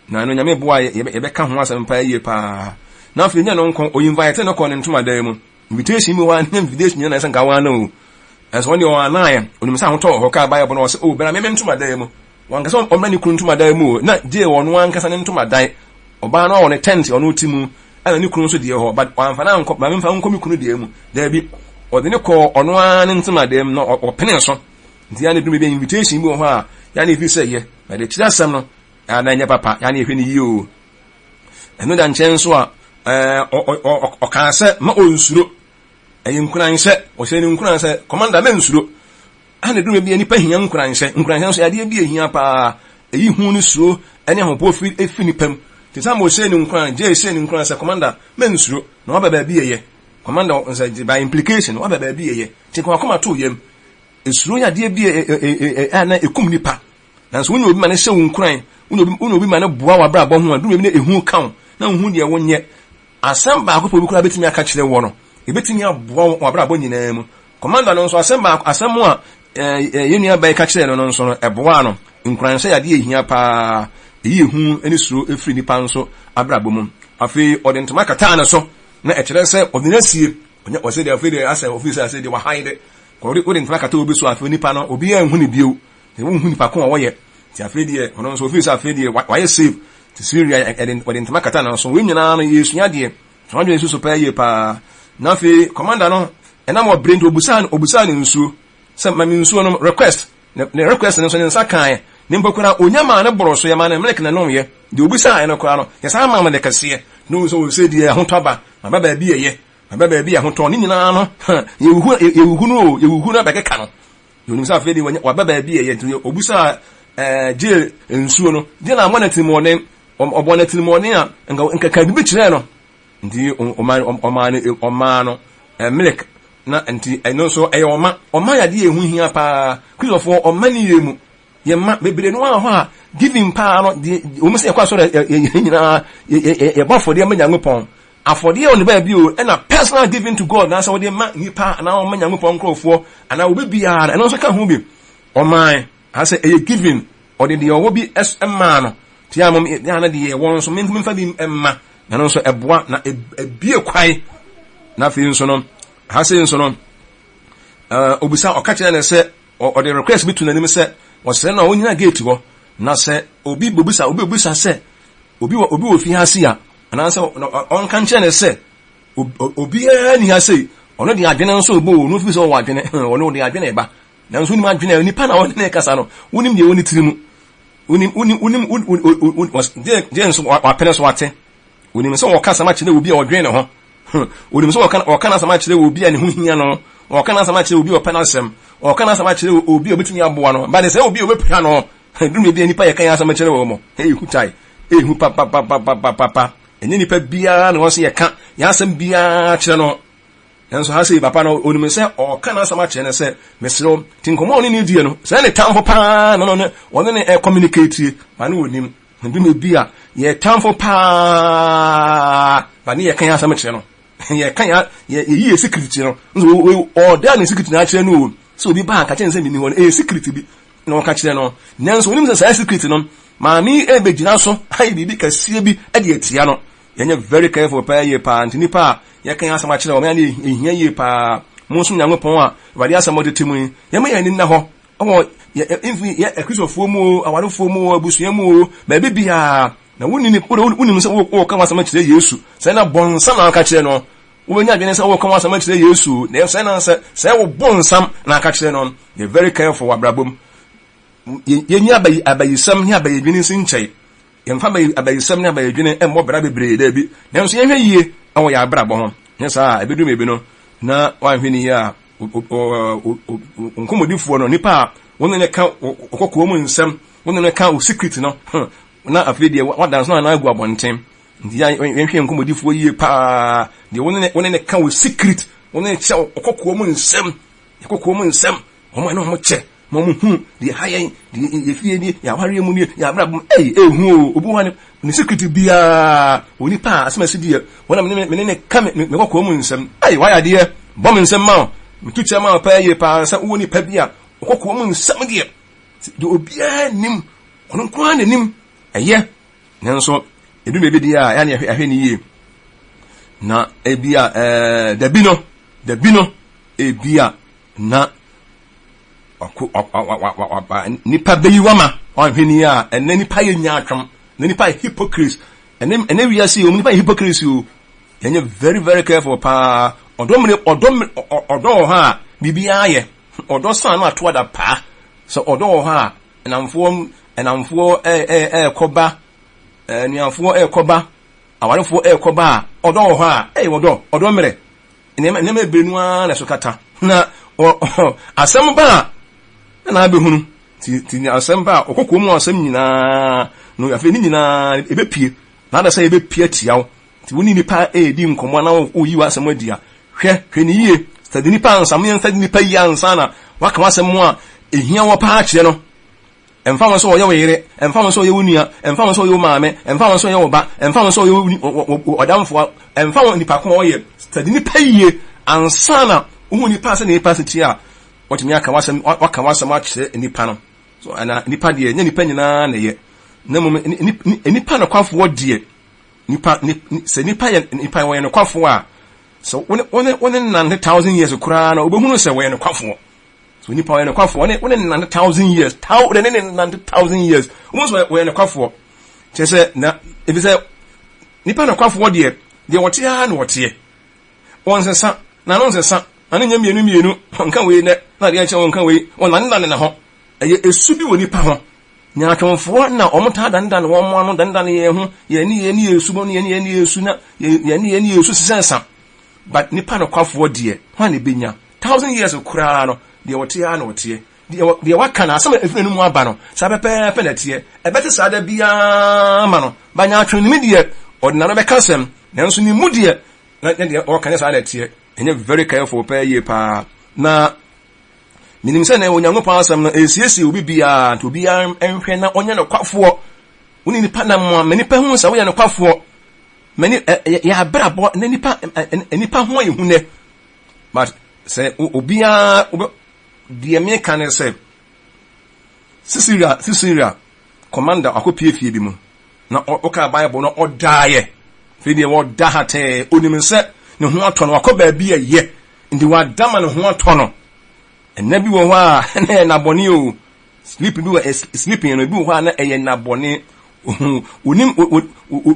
Na ɛno Nyame boa yɛbɛka ho asɛm paa yie paa. Na afei nyɛ no nko, ɔinvite no kɔɔ ne ntomadan mu. Invitation bi wɔ hɔ a, nyɛ invitation nyinaa na ɛsɛ nka wɔn o. Ɛnso wɔn deɛ wɔn anaayɛ, onim sɛ ahotɔ wɔ hɔ kaa Bible no ɔsɛ, o bra me me ntomadan mu. Wankasa ɔmmra ne kunu ntomadan mu o, na gye ɔno ankasa ne ntomadan. Ɔbaa no wɔ ne tent ɔno te mu, ɛna ne kunu nso deɛ hɔ, but wamfa no ankɔ, ma memfa nkɔ me kunu deɛ mu. Daabi, ɔde ne kɔɔ ɔno ara ne ntomadan mu na ɔpene so. Nti ya ne dum bi invitation bi wɔ hɔ a, ya ne efi sɛ yɛ, na de kyerɛ asɛm no, ya na ɛnyɛ papa, ya ne ehwɛ ne yie o. Ɛno da nkyɛn nso a, ɔkaa sɛ ma ɔnsuro. Ɛyɛ nkuranhyɛ. Ɔhyɛ no nkuran sɛ, Commander, mensuro. Ɛna duru bi a nipa hia nkuranhyɛ. Nkuranhyɛ nso yɛ adeɛ bi a ehia paa. Eyi hu ne suro ne ahopopo firi efi nipa mu. Te sɛ ama ɔhyɛ no nkuran, Jay hyɛ no nkuran sɛ, Commander, mensuro. Na waba baabi ɛyɛ. Commander, sɛ by implication, waba baabi ɛyɛ. Nti ka wakoma to yam. Esuro yɛ adeɛ bi a na ekum nipa. Nanso wonya obi ma no hyɛ wo nkuran, wonya obi ma no boa w'abrabɔ ho a, duru baabi na ehu ka wo, na wohu deɛ wonyɛ. Asɛm baako pɛ obi koraa bɛtumi aka kyerɛ wɔ no. Ebetumi aboa wo wɔ abrabɔ nyinaa mu. Commander no nso, asɛm baako, asɛm a yɛn nua baa yi ka kyerɛɛ no no nso no, ɛboaa no. Nkuranhyɛ yɛ adeɛ a ehia paa. Eyi ehu ne suro firi nipa nso abrabɔ mu. Afei ɔde ntoma kataa ne so, na ɛkyerɛ sɛ ɔde no asie. Ɔnyɛ ɔsɛ deɛ afei deɛ asɛ ofiri sɛ asɛ deɛ wahan de. Ɔde wode ntoma kata obi so afei nipa no obiara nhu ne bio. Sɛ wonhu nipa ko a wɔyɛ. Nti afei deɛ ɔno nso ofiri sɛ afei deɛ wayɛ safe. Nti Syria ɛde ɔde ntoma kata ne so. Wei nyinaa no yɛsua adeɛ. Wɔn adwene susu paa yie paa. Na afei commander no ɛnam ɔbrɛ nti obusaa no obusaa no nsuo sɛ ma me nsuo nom request ne ne request no nso ne nsa kaeɛ ne mpo koraa onya maa no boro so yɛmaa no milk na ɛnomyɛ deɛ obusaeɛ no koraa no yɛsan maa no de kɛseɛ na ohu sɛ ɔsɛ deɛ ahotɔ aba maba baabi ɛyɛ maba baabi ahotɔ ne nyinaa no yɛwuhu yɛwuhu no o yɛwuhu no abɛkeka no na onim sɛ afei deɛ waba baabi ɛyɛ nti obusaa ɛɛ gye nsuo no gye na amɔ no atirimuɔden Ɔbɔɔ no atirimuɔden a, nka nka ka biribi kyerɛɛ no. Nti ɔmaa ɔmaa no ɔmaa no milk na nti ɛno nso ɛyɛ ɔma. Ɔma yɛ adeɛ a ɛho hia paa. Kristofoɔ ɔma ne yɛ mu. Yɛ mma bebree no ara hɔ a giving paa no deɛ wɔn sɛ yɛkɔ asɔre yɛ nyinaa yɛbɔ afɔdeɛ ma Nyankopɔn. Afɔdeɛ wɔ ne baabi o ɛna personal giving to God na sɛ wɔde ma nipa anaa wɔma Nyankopɔn nkurɔfoɔ anaa obi biara ɛno nso ka ho bi. Ɔman asɛ ɛyɛ giving Ɔde deɛ ɔwɔ bi maa no. Tia mom yɛ na deɛ ɛwɔ nso memfa bi mma. Na no nso ɛboa na ebie kwan. Na afei nso no, ha sei nso no, obisa ɔka kyerɛ no sɛ ɔde request bi to n'anim sɛ ɔsrɛ no a ɔnyina gate hɔ na sɛ obi bobisa obi obisa sɛ obi wɔ obi wɔ fie ha sei a anaasɛ ɔnka nkyerɛ no sɛ obiara ni ha sei ɔno de adwene nso ɔbɔ o no fi sɛ ɔwɔ adwene ɔno ɔde adwene ba Nanso wonim adwene a nipa na ɔne ne kasa no, wonim deɛ ɛwɔ ne tiri mu. Wonim, wonim, wonim, wonim, gye nso wapene so ate. Wonim sɛ wɔka asɛm akyerɛ obi a ɔdwen ne ho. Wonim sɛ wɔka wɔka n'asɛm akyerɛ obi a ne ho hia no. Wɔka n'asɛm akyerɛ obi a ɔpɛ n'asɛm. Wɔka n'asɛm akyerɛ obi a obetumi aboa no. Ba de sɛ obi a obepira no. Duru baabi a nipa yɛ kan asɛm kyerɛ wɔn mo. Ehu tae. Ehu papapapapapa. Ɛnyɛ nipa biara na wɔn sɛ yɛka yɛn asɛm biara kyerɛ no. Nanso ha sei, papa no, onim sɛ ɔreka n'asɛm akyerɛ no sɛ, mesrɛ wo, nti nkɔmmɔ a ɔne no diiɛ no, sɛ ne tamfo paa na ɔne ɔne no ɛcommunicate, ma ne ɔnim. Nti bi a, yɛ tamfo paa, ma ne yɛka yɛn asɛm kyerɛ no. Yɛka yɛn, yɛyi yɛ secret kyerɛ no. Nso ɔda ne secret na akyerɛ no o. Sɛ obi ba a, ka kyerɛ no sɛ menni hɔ no, ɛyɛ secret bi na ɔka kyerɛ no. Nanso onim sɛ saa secret no, maame yi ɛbɛgyina so ayɛ biribi kɛseɛ bi de atia no. Yɛnyɛ very careful paa yie paa nti nipa a yɛka yɛn asɛm akyerɛ wɔn yɛn na ehia yie paa. Monsom Nyankopɔn a Awurade asɛm a ɔde te mu yi. Yɛmma yɛn ani nna hɔ wɔ yɛ mfi yɛ Akristofoɔ mu o, awarefoɔ mu o, abusua mu o, baabi biara. Na wonni ni wode wonim sɛ wɔka w'asɛm akyerɛ Yesu. Sɛ na bɔnsam na aka kyerɛ no. Wobɛnya adwene sɛ wɔka w'asɛm akyerɛ Yesu. Na sɛ na sɛ sɛ wo bɔnsam na aka kyerɛ no. Yɛ very careful wɔ abrabɔ mu. Yɛnyi abayi abayisɛm ne abayidwene nsi nkyɛn. Yɛmfa abayisɛm ne abayidwene mmɔ bra bebree, dabi. Nanso yɛnhwɛ yie wɔ yɛn abrabɔ ho. Nyɛ saa a, ɛbɛduru baabi no, na woanhwɛ no yie a, nkɔmmɔdifoɔ no, nipa a wo ne no ka ɔkɔkoa mu nsɛm, wo ne no ka wo secret no, na afei deɛ wadanse no anaa agu abɔnten. Nti yɛnhwɛ yɛn nkɔmmɔdifoɔ yie paa. Deɛ wo ne no ka wo secret, wo ne no kyɛ ɔkɔkoa mu nsɛm, ɔkɔkoa mu nsɛm, Wɔn a na wɔn kyɛ ma wɔn hu deɛ ɛha yɛn, deɛ yɛ fie nie, yɛ awareɛ mu nie, yɛ abrabɔ mu. Ɛyi, ehu o, obi wɔ ne ne secret biara, onipa a asɛm asi deɛ, wɔn a mene mene ne ka me me kɔkɔɔ mu nsɛm. Ɛyi, wayɛ adeɛ, bɔ me nsɛm ma o, metu kyɛ ma o paa yie paa sɛ wowɔ nipa bi a ɔkɔkɔɔ mu nsɛm deɛ, deɛ obiara nim, ɔno nko ara n'anim, ɛyɛ. Nanso, edu baabi deɛ a, ɛyɛ na yɛhwɛ ne yie. Na ebi a ɛɛ dabi no, dabi no, ebi a na wako wa nipa bɛyi wama wanhwɛ ni a ɛnɛ nipa yɛ nyaatwom na nipa yɛ hypocrites ɛnɛ ɛnɛ wiase yi wɔn nipa yɛ hypocrites o yɛnyɛ very very careful paa ɔdɔ mmiri ɔdɔ mmiri ɔdɔ wɔ hɔ a biribiara yɛ ɔdɔ san no ato ada paa sɛ ɔdɔ wɔ hɔ a ɛnamfoɔ ɛnamfoɔ ɛɛ ɛɛ ɛɛkɔba ɛnuafoɔ ɛɛkɔba awarefoɔ ɛɛkɔba a ɔdɔ wɔ hɔ a ɛyɛ ɔdɔ ɔdɔ mmerɛ Nneɛma nneɛma bebree no ara na ɛso kata. Na asɛm ba a na abɛhunu. Ti ti asɛm ba a ɔkɔkɔɔ mu asɛm nyinaa no afei ne nyinaa ebepie. Na ada sɛ ebepie atia wo. Nti wo ne nipa redi nkɔmmɔ na woyi w'asɛm adi a, hwɛ hwɛ ne yie. Study nipa ansa, mo yɛn study nipa yie ansa na waka w'asɛm a ehia wɔ paa kyerɛ no. Ɛmfa ho sɛ ɔyɛ wo yere, ɛmfa ho sɛ ɔyɛ wo nua, ɛmfa ho sɛ ɔyɛ wo maame, ɛmfa ho sɛ ɔyɛ wo ba, ɛmfa ho sɛ ɔyɛ wo ɔdamfo, ɛmfa ho nipa ko a ɔyɛ, study nipa yie. Ansa na wohu nipa sɛ nipa si tie a, wɔtumi aka w'asɛm, waka w'asɛm akyerɛ nipa no. So ɛna nipa deɛ, nyɛ nipa nyinaa na ɛyɛ. Na mmom nipa nokwafoɔ deɛ, nipa sɛ nipa yɛ nipa wɔyɛ nokwafoɔ a, sɛ wone wone wone nante 1000 years koraa na wobɛhunu sɛ wɔyɛ nokwafoɔ. So nipa wɔyɛ nokwafoɔ, wone nante 1000 years, tao ne ne nante 1000 years, wobɛhu sɛ wɔyɛ nokwafoɔ. Kyerɛ sɛ na ebi sɛ nipa nokwafoɔ deɛ, deɛ wɔte ara na wɔteɛ. Wɔnsesa, n'ano nsesa, n'ano nyɛ mmienu mmienu, wɔnka wei nɛ, na adeɛ nkyɛ wɔnka wei, wɔnanenane ne ho. Ɛyɛ esu bi wɔ nipa ho. Nyaatwomfoɔ na wɔn taa danedane wɔn ano, danedane yɛn ho, yɛn ne yɛn ne yɛn su, ne yɛn ne yɛn ne yɛn su, na yɛn ne yɛn ne yɛn su sesɛnsa. But nipa nokwafoɔ deɛ, hwan na ebenya? 1000 years koraa no, deɛ wɔte ara na wɔteɛ. Deɛ waka no, asɛm a ɛfiri n'anum aba no, saa pɛpɛɛpɛ na ɛteɛ. Ɛbɛte saa da biara ma no. Ba nyaatwomni deɛ, ɔde n'ano bɛka asɛm, nanso ne mu deɛ, na deɛ ɔka nyɛ saa na ɛteɛ. Ɛnyɛ very careful pɛɛ yie paa. Na menim sɛ na Onyankopɔn asɛm no ɛsiesie obi biara, nti obiara nhwɛ na ɔnyɛ nokwafoɔ. Wo ne nipa nam a, ma nipa hu sɛ woyɛ nokwafoɔ. Ma ni yɛ abrabɔ na nipa nipa ho ayɛ hu nɛ. But sɛ obiara deɛ meka ne sɛ Sisera commander akɔpie fie bi mu na ɔka Bible no ɔdaeɛ. Afei deɛ wɔda ha tɛɛ, onim sɛ ne ho atɔ no, wakɔ baabi a ɛyɛ, nti wada ma ne ho atɔ no. Ɛnna bi wɔ hɔ a na ɛyɛ nabɔne o. Sleep bi wɔ sleeping no bi wɔ hɔ a na ɛyɛ nabɔne. Onim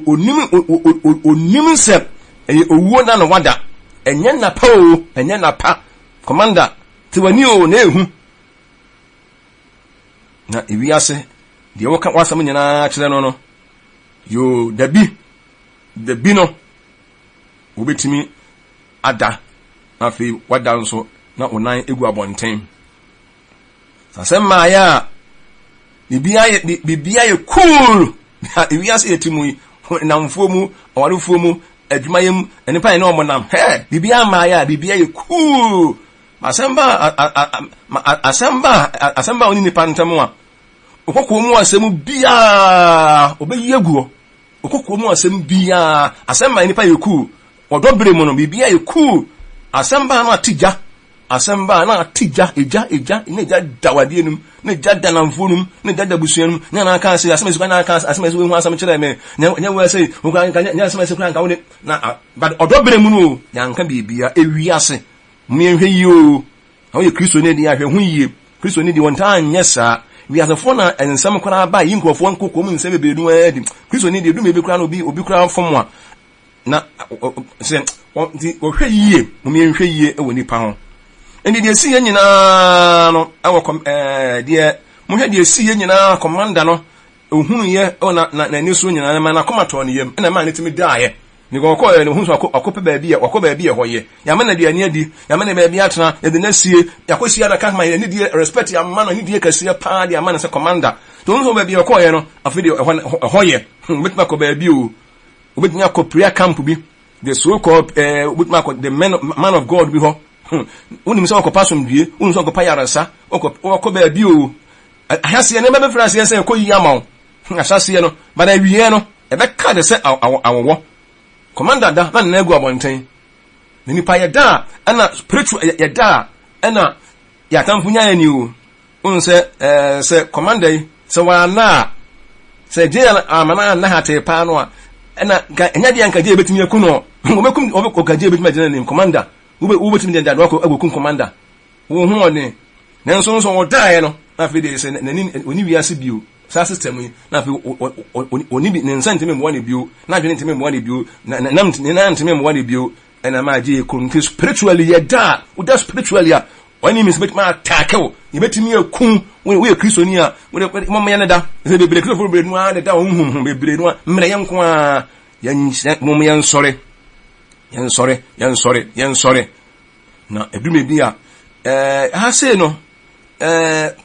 onim onim sɛ ɛyɛ owuo na na wada. Ɛnyɛ napa o, ɛnyɛ napa. Commander, te w'ani o na ehu. Na ewiase deɛ wɔka w'asɛm nyinaa kyerɛ no, yoo, dabi dabi no wobɛtumi ada na afei wada nso na wo nan egu abɔnten. Sɛ mmaayɛ a biribiara yɛ cool. Ewiase yɛ ti mu yi, namfoɔ mu, awarefoɔ mu, adwumayɛ mu, nnipa yɛ ne wɔn nam hɛ, biribiara mmaayɛ a biribiara yɛ cool. Asɛm ba a ɔne nipa ntam a ɔkɔkɔɔ mu asɛm biara ɔbɛyi agu hɔ. Ɔkɔkɔɔ mu asɛm biara, asɛm ma nipa yɛ cool. Ɔdɔ bere mu no biribiara yɛ cool. Asɛm ba no ate gya, asɛm ba na ate gya, egya egya na egya da wadeɛ num, na egya da namfoɔ num, na egya da busua num. Nyɛ na aka ase asɛm esi kora na aka asɛm esi wehu asɛm kyerɛ me, nyɛ wo ɛsɛ nkura nka nyɛ asɛm esi kora nka wo ne na. But ɔdɔ bere mu no yanka biribiara. Ewi ase mo yɛnhwɛ yie o. Na woyɛ Kristo ne deɛ, ahwɛ ho yie. Kristo ne deɛ, wɔn ntaa nyɛ saa. Wiasefoɔ na nsɛm koraa ba yi nkurɔfoɔ nkokɔ mu nsɛm bebree no adi. Kristo ne deɛ, dum ebi koraa na obi koraa fam a na sɛ nti wɔhwɛ yie. Mo yɛnhwɛ yie wɔ nipa ho. Nti deɛ esi yɛ nyinaa no ɛwɔ kɔm deɛ mohwɛ deɛ esi yɛ nyinaa, commander no ohunu yɛ ɛwɔ na na n'ani so nyinaa ma n'akoma tɔɔ ne yam, ɛna maa ne tumi daeɛ. Because ɔkɔɔ yɛ no, ohun sɛ ɔkɔpɛ baabi a wakɔ, baabi a ɛhɔ yɛ. Yàmɛ na aduane adi, yàmɛ na baabi atena, yɛde n'asie, yàkɔhyia na kama yɛ anidie, respect yàmma no anidie kɛseɛ paa de ama no sɛ commander. Nti ohun sɛ baabi a ɔkɔɔ yɛ no, afei deɛ ɛhɔ yɛ. Obetumi akɔ baabi o, obetumi akɔ prayer camp bi, the so called obetumi akɔ the man of God bi hɔ. Wonim sɛ ɔkɔpa asomdwie, wonim sɛ ɔkɔpa yaresa, ɔkɔ baabi o. Ahyɛseɛ nneɛma bɛfiri aseɛ sɛ ɛkɔ yi ama wo ahyɛseɛ no, but awieɛ no ɛbɛka de sɛ awɔwɔ. Commander da na nana agu abɔnten. Na nipa yɛ da a ɛna spiritual yɛ da a ɛna yɛ atamfo nya yɛ ni o. Wohu sɛ sɛ commander yi sɛ wɔana a, sɛ gye amana anna ha tee paa no a, ɛna nka ɛnyɛ deɛ nka gye ebetumi aku no. Wɔbɛkum ɔka gye ebetumi agyina n'anim. Commander, wobɛtumi deɛ adoa akɔkum commander wo ho ɔden. Nanso nso ɔdaeɛ no, na afei deɛ sɛ n'ani ɔni wiase bio saa system yi, na afei ɔni bi, ne nsa ntumi mmoa ne bio, n'adwene ntumi mmoa ne bio, na nam ne nan ntumi mmoa ne bio. Ɛna maa gye kɔ nti spiritually yɛ da a woda spiritually a wɔne mi sɛ bɛtumi attack wo, yɛbɛtumi aku wo. Woyɛ Kristoni a wode mɔmɔ yɛ ne da sɛ bebree Kristofo bebree no ara ne da wɔn hum ho bebree no a mmerɛ yɛn nko ara yɛn mɔmɔ yɛnsɔre, yɛnsɔre, yɛnsɔre, yɛnsɔre. Na edumi bi a ha sei no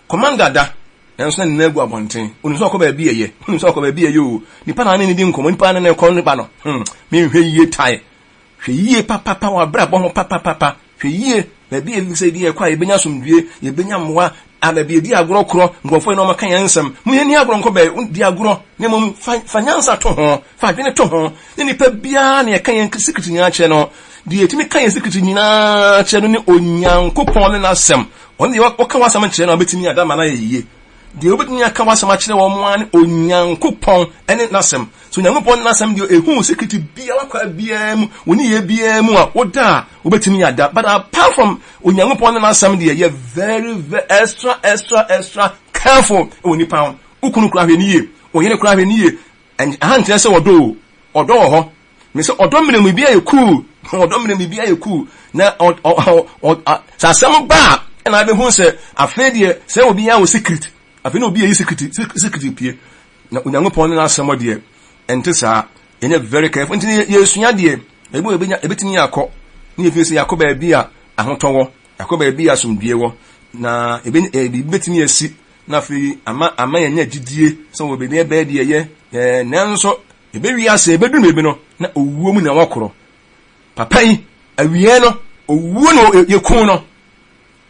commander da nanso na ne nan agu abɔnten. Onim sɛ ɔkɔ baabi ɛyɛ, onim sɛ ɔkɔ baabi ɛyɛ o. Nipa na ne ne di nkɔmɔ, nipa na ne kɔ ne ba no. Menhwɛ yie tae, hwɛ yie papapa wɔ abrabɔ ho papapapa. Hwɛ yie baabi a ebi sɛ ebi yɛ kɔ a yɛbɛnya asomdwie, yɛbɛnya mmoa a baabi edi agorɔ korɔ nkurɔfoɔ yi na wɔka yɛn nsɛm mo yɛn ni agorɔ nkɔ bɛɛ di agorɔ, ne mmom fa nyansa to ho, fa adwene to ho. Ne nipa biara na yɛka yɛn secret nyinaa kyerɛ no. Deɛ yɛtumi ka yɛn secret nyinaa kyerɛ no ne Onyankopɔn ne n'asɛm. Ɔno deɛ woka w'asɛm kyerɛ no a, ɔbɛtumi ada ma no ayɛ yie. Deɛ wobɛtumi aka w'asɛm akyerɛ wɔn ara ne Onyankopɔn ne n'asɛm. So Onyankopɔn ne n'asɛm deɛ ɛhu secret biara kwa biara mu, wo nneyɛɛ biara mu a woda a wobɛtumi ada. But apart from Onyankopɔn ne n'asɛm deɛ, yɛ very very extra extra extra careful wɔ nipa ho. Wo kunu koraa hwɛ ne yie, wo yere koraa hwɛ ne yie. Ɛha nkyerɛ sɛ ɔdɔ o, ɔdɔ wɔ hɔ. Me sɛ ɔdɔ mmerɛ mu biribi ayɛ cool, ɔdɔ mmerɛ mu biribi ayɛ cool. Na ɔ ɔ ɔ sɛ asɛm ba a, ɛna abɛhu sɛ afei deɛ sɛ obi yɛ wɔ secret, afei na obi yɛ secret, secret pie. Na Onyankopɔn ne n'asɛm deɛ ɛnte saa. Yɛnyɛ very careful. Nti yɛsua deɛ, ebi wɔ ebɛnya ebɛtumi akɔ. Ne yɛfiri sɛ yɛakɔ baabi a ahotɔ wɔ, yɛakɔ baabi a asomdwie wɔ. Na ebe biribi bɛtumi asi na afei ama ama yɛanya gyidie sɛ wɔ baabi ɛbɛyɛ deɛ ɛyɛ ɛɛ nanso ɛbɛwie ase ɛbɛduru baabi no na owuo mu na wakorɔ papa yi awie no owuo na yɛku no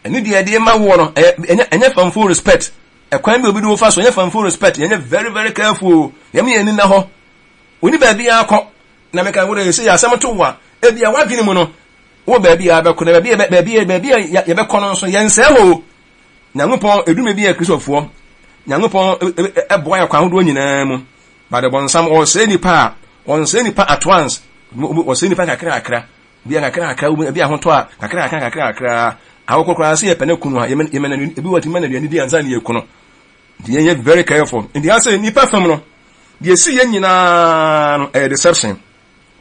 ɛne deɛ ɛde ma woɔ no ɛnyɛ ɛnyɛ famfo respect ɛkwan bi obi de wofa so ɛnyɛ famfo respect yɛnyɛ very very careful yɛn yɛn ani na hɔ oni baabi akɔ na meka wo de sɛ yɛ asɛm to wa ebi a wadwene mu no wɔ baabi a bɛkɔ na baabi a baabi a baabi a yɛbɛkɔ no nso yɛnsɛɛ hɔ o Nyankopɔn edwuma bi yɛ Kristofoɔ. Nyankopɔn boa yɛ kwan ahodoɔ nyinaa mu. But bɔnsam ɔsɛe nipa a, ɔnsɛe nipa at once. Ɔsɛe nipa kakra kakra. Bi a kakra kakra, bi ahotɔ a kakra kakra kakra kakra. Awokɔ koraa sɛ yɛpɛ no kunu a, yɛmɛ na ebi wɔ tumi ma na aduane di ansa na yɛku no. Nti yɛnyɛ very careful. Nti asɛ nipa fam no, deɛ esi yɛ nyinaa no ɛyɛ deception.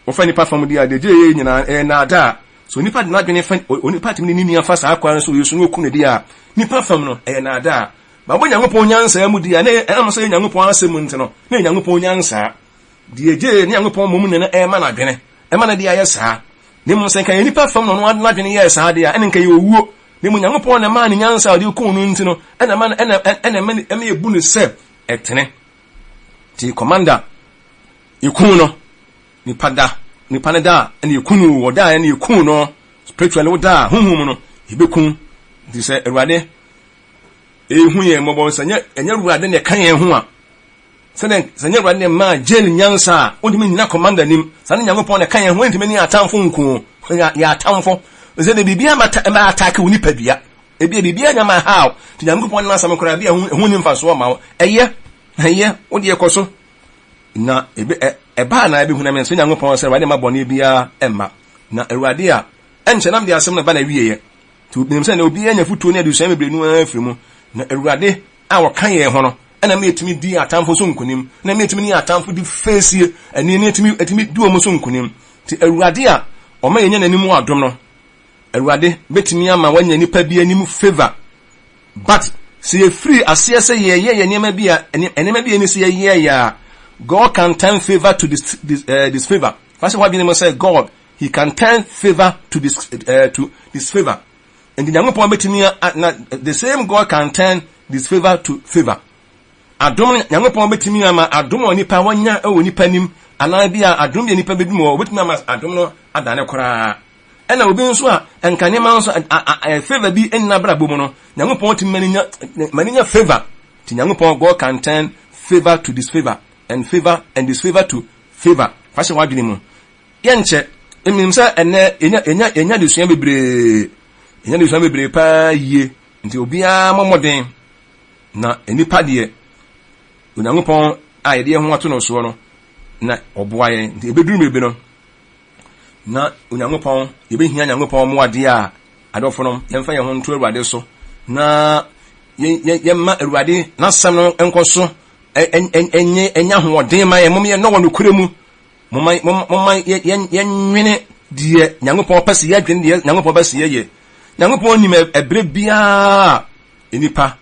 Wofa nnipa fam deɛ a, deɛ ɛgye yɛ nyinaa ɛyɛ nnaadaa. So onipa de n'adwene fa onipa tumi ne ne nua fa saa kwan no so yɛ su na oku no deɛ a, nnipa fam no ɛyɛ nnaadaa. Ba wɔ Nyankopɔn nyansaa mu deɛ a, na ɛnam sɛ ɛyɛ Nyankopɔn asɛm mu nti no, na ɛyɛ Nyankopɔn nyansaa. Deɛ ɛgye ne Nyankopɔn mmom na na ɛma no adwene, ɛma no de ayɛ saa. Na mmom sɛ nka yɛ nnipa fam na ɔno ara n'adwene yɛɛ saa deɛ a, ɛne nka ɛyɛ owuo. Na mmom Nyankopɔn na ɛmaa no nyansa a ɔde kuu no nti no, ɛna ɛma no ɛna ɛna ɛma ɛma yɛbu no sɛ ɛtene. Nti commander Yɛkuu no, nipa da, nipa no da a ɛna yɛku no o, ɔda a ɛna yɛku no, spiritually wo da a, honhom mu no, yɛbɛku. Nti sɛ Awurade ɛhu yɛn mmɔbɔ, sɛ nyɛ ɛnyɛ Awurade na ɛka yɛn ho a, sɛdeɛ sɛ nyɛ Awurade na ɛmaa jail nyansa a, wontumi nnyina commander anim. Saa ne Nyankopɔn na ɛka yɛn ho, ɛntumi ne atamfo nko, yɛ atamfo. Sɛ de biribi ama ɛma atake wo nipadua, ebi biribi anya ma ha, nti Nyankopɔn n'asɛm koraa bi a ɛho ni mfasoɔ ma wo. Ɛyɛ, ɛyɛ, wo deɛ kɔ so. Na ebe, ɛ, ɛbaa na ebehu na mensrɛ Nyankopɔn sɛ Awurade mma bɔne biara mma. Na Awurade a, ɛnkyɛ na mede asɛm no ba n'awieɛ. Nti menim sɛ na obiara nya afutuo ne adesua bebree no ara afiri mu. Na Awurade a ɔka yɛn ho no, ɛna ma yɛtumi di yɛn atamfo so nkonim, na ma yɛtumi ne yɛn atamfo di feesie, ɛne ne yɛtumi, yɛtumi di wɔn so nkonim. Nti Awurade a ɔma yɛnya n'anim adom no, Awurade bɛtumi ama wanya nipa bi anim favour. But sɛ yɛfiri aseɛ sɛ yɛyɛ yɛ nneɛma bi a, nneɛma bi a ɛni sɛ yɛyɛ yɛ a, God can turn favour to dis, dis, disfavour. Fa hyɛ w'adwene mu sɛ God, he can turn favour to, dis, to disfavour. Nti Nyankopɔn bɛtumi na the same God can turn disfavour to favour. Adom no, Nyankopɔn bɛtumi ama adom a nipa wanya wɔ nipa nim, anaa bi a adom bi a nipa bɛdum wɔ, wɔbɛtumi ama adom no adane koraa. Ɛna obi nso a nka nneɛma nso a favour bi nna abrabɔ mu no, Nyankopɔn tumi ma no nya ma no nya favour. Nti Nyankopɔn, God can turn favour to disfavour and favour and disfavour to favour. Fa hyɛ w'adwene mu. Yɛnkyɛ, menim sɛ ɛnɛ yɛnya yɛnya yɛnya adesua bebree. Yɛnya adesua bebree paa yie. Nti obiara mmɔ mmɔden na nnipa deɛ Onyankopɔn a yɛde yɛn ho ato no soɔ no na ɔboa yɛn. Nti ɛbɛduru baabi no, na Onyankopɔn, yɛbɛhia Nyankopɔn mmoa deɛ a, adɔfo nom, yɛmfa yɛn ho nto Awurade so na yɛmma Awurade n'asɛm no nkɔ so ɛnyɛ ɛnyɛ ahoɔden ma yɛn. Mom yɛnnɔ wɔ nokorɛ mu. Momma momma yɛnwene deɛ Nyankopɔn pɛ sɛ yɛdwene deɛ Nyankopɔn pɛ sɛ yɛyɛ. Nyankopɔn nim ɛberɛ biara nnipa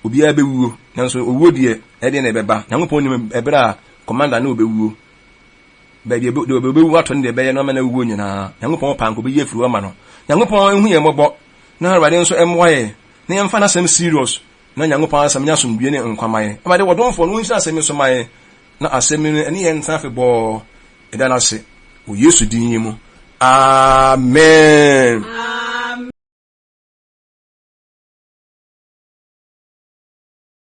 obiara bɛwuo, nanso owuo deɛ ɛdeɛ na ɛbɛba. Nyankopɔn nim ɛberɛ a kɔmanda ne ɔbɛwuo. Baabi a deɛ ɔbɛwu atɔ ne deɛ ɛbɛyɛ no ama no awuo nyinaa. Nyankopɔn pɛ anka ɔbɛyi afiri hɔ ama no. Nyankopɔn nhu yɛn mmɔbɔ na Awurade nso mmoa yɛn na yɛmfa n'asɛm serious na Nyankopɔn asɛm nyɛ asomdwie ne nkwa ma yɛn. Awurade wɔdomfoɔ no wonhyira asɛm yi so ma yɛn na asɛm yi no ɛne yɛn ntena afebɔɔ. Yɛda no ase wɔ Yesu din yi mu. Amen.